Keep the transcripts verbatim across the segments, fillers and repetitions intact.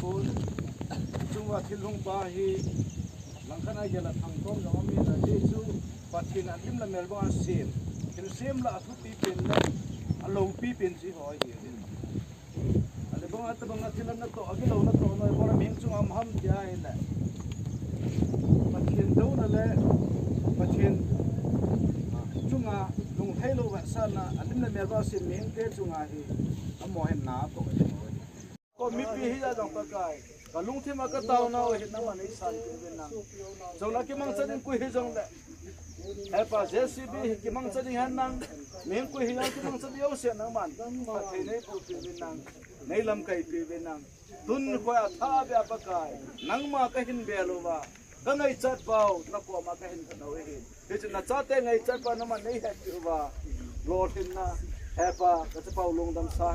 khun, chunga thil hung pa hi, langkhat a gel a thangtom jong amin a, hichu Pathen in alim le mel banga asem, thilsem lah a thupi pen le, aloupi pen chu eiho ahi. Ahile bang a, tabang a thil a natoh, agilou natoh noi, bang a mihing chunga um ham tia ahile, Pathen douna le Pathen chunga lunglhai lou vetsahna, alim le mel banga asem mihingte chunga hi, amaho hin na atoh ahi. Ko mipi hia jong Pakai, kalungthim a kataonau hi nangman neisan peh uvin lang. Jong la kimangcha ding koi hijongle, Hepa, J C B hi kimangcha ding hen lang, mihing koi hijong kimangcha ding jouse nangman phatthei neiboh peh uvin lang, neilamkai peh uvin lang. Tun nikho a thahbeh a Pakai, nangma kahin bel uva, kangaichat pau, nakoma kahin thot u ahi. Hichun nachate ngaichat pa nangman neihetpeh uva, lolhinna, Hepa, kachapau lungdamsa,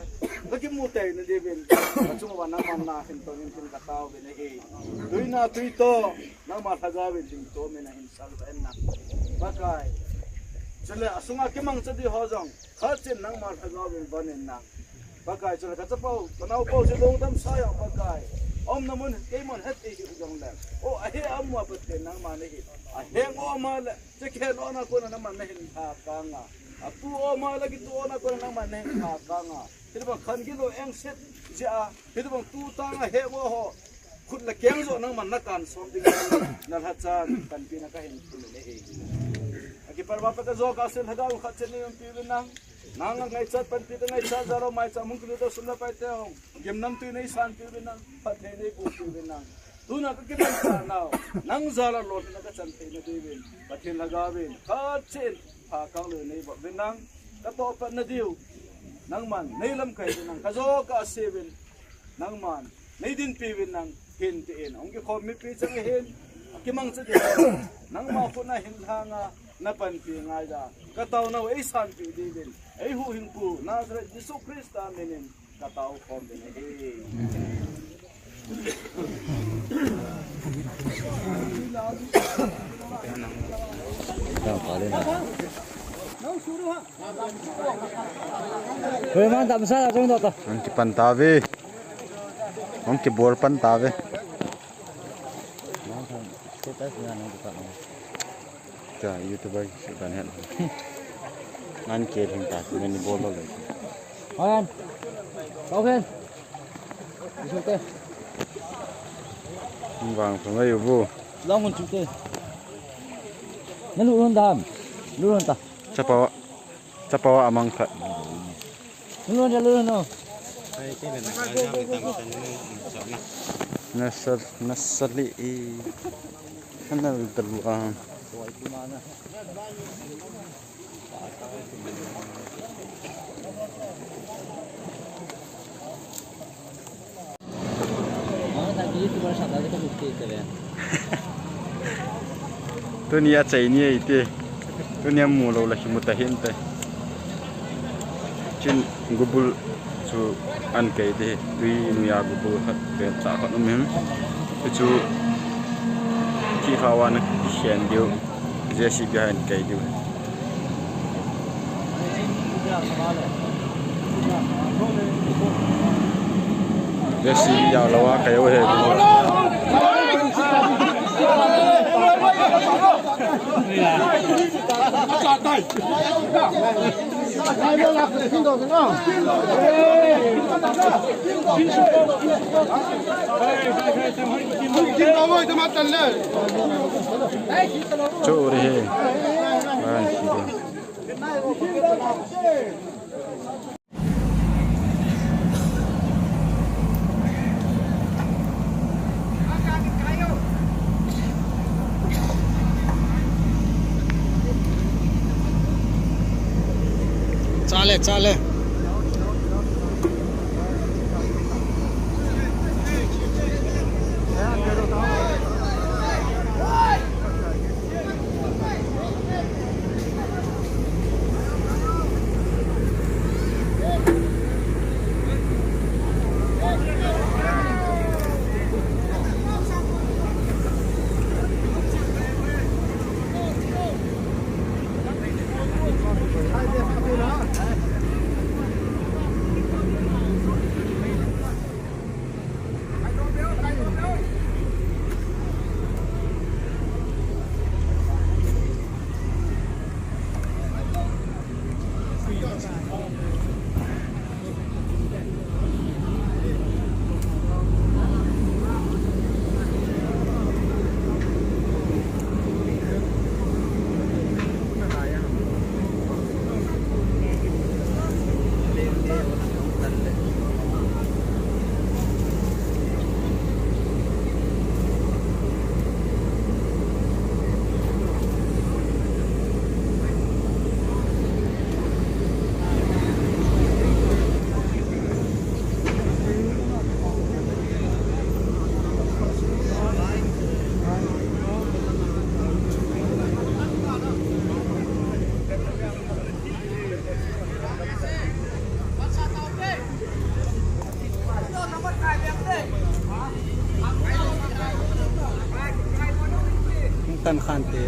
kakimu teina diuvin, kachung uva nangman nahin tonin tin kataovin ahi. Tuina tui toh, nangma lhagao vin dingto min ahin salvah in lang, Pakai. Chule asunga kimangcha ding ho jong, khatchen nangma lhagao vin von in lang, Pakai. Chule kachapau, kanaopau chu lungdamsa jong Pakai, aumna mun keiman hethei hijongle, o, ahe a um uva Pathen nangma nahi. Aheng um a le, chekhen umna kona nangman nahin lhakang a, atu um a le, kitu umna kona nangman nahin lhakang a, hitobang khan gilou engset jeh a, hitobang tutang a heng um ho, khut le keng joh nangman nakansom ding, nalhachan panpina kahin thum in ahi. Kipa uva Pathen, kajoh kasei lhagao khat cheh nei umpi uvin lang. Nang ngaichat panpi te, ngaichat jal lou maicham hung kilut a sum le pai te hung gimnamtui nei sanpi uvin lang. Phatthei nei bohpi uvin lang. Tuna kakimanchah nau, nang jal a lolhinna kachan theina diuvin Pathen lhagao vin khat cheh in pha kang lou nei boh uvin lang. Katoh patna diu, nangman nei lamkai uvin lang. Kajoh kasei uvin, nangman nei dinpi uvin lang, hin tin hung kikhom mipi chang ahin, akimangcha ding ho nangma khut na hin lhanga na panpi ngai da. Katao nau ei sanpi diuvin, ei huhhingpu Nazareth Jesu Christa minin katao khom uvin ahi. Hoi, man, tam sa la chung do ta. Ang kipan tave. Ang kibol pan tave. Cha, YouTuber si kan hen. Nan ke thing ta, men ni bol lo le. Ayan. Kau hen. Isuk te. Vang pa mai bu. Long un chuk te. Na lu hon dam. Lu hon ta. Chapa wa. Chapa wa amang khat. Lu hon ja lu hon no. Nasal, nasali i. Kana lu talu ang. Tunia chai ni ai te. Tunia mu lou la kimu ta hin te. Chin gubul chu an kai te. Tui nuia gubul khat pe cha khat um hin. Chu ki khawa na ki khen diu. J C B hin kai diu. J C B jao lou a kai u he. Chu ri he. Ai, si de. Chale, chale. Tan khan te.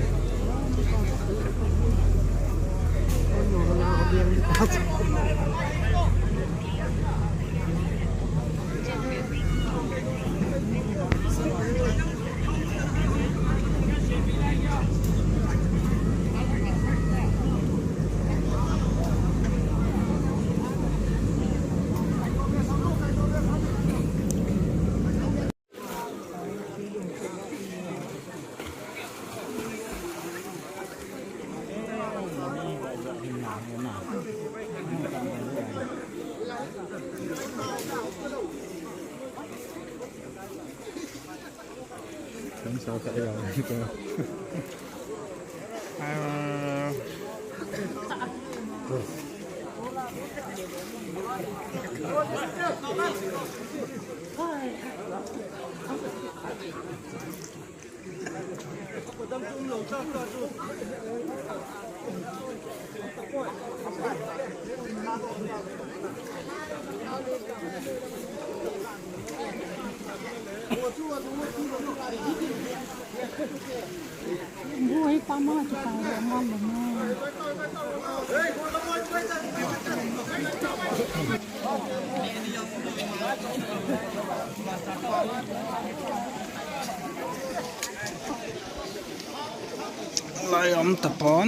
Lai um tapon.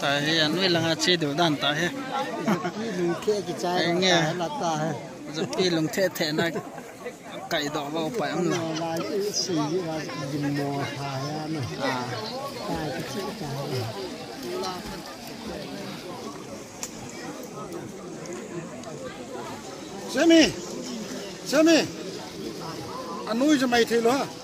Tahi, anoi langa che deu dan tahi. Lungthe kichai. Enge. Lata hai. Japi lungthe the na. Kai do ba upai um la. Lai si ji la jim mo ha ya na. Ah. Tai kichi ta. Semi. Semi. Anoi jamai thei lo ha.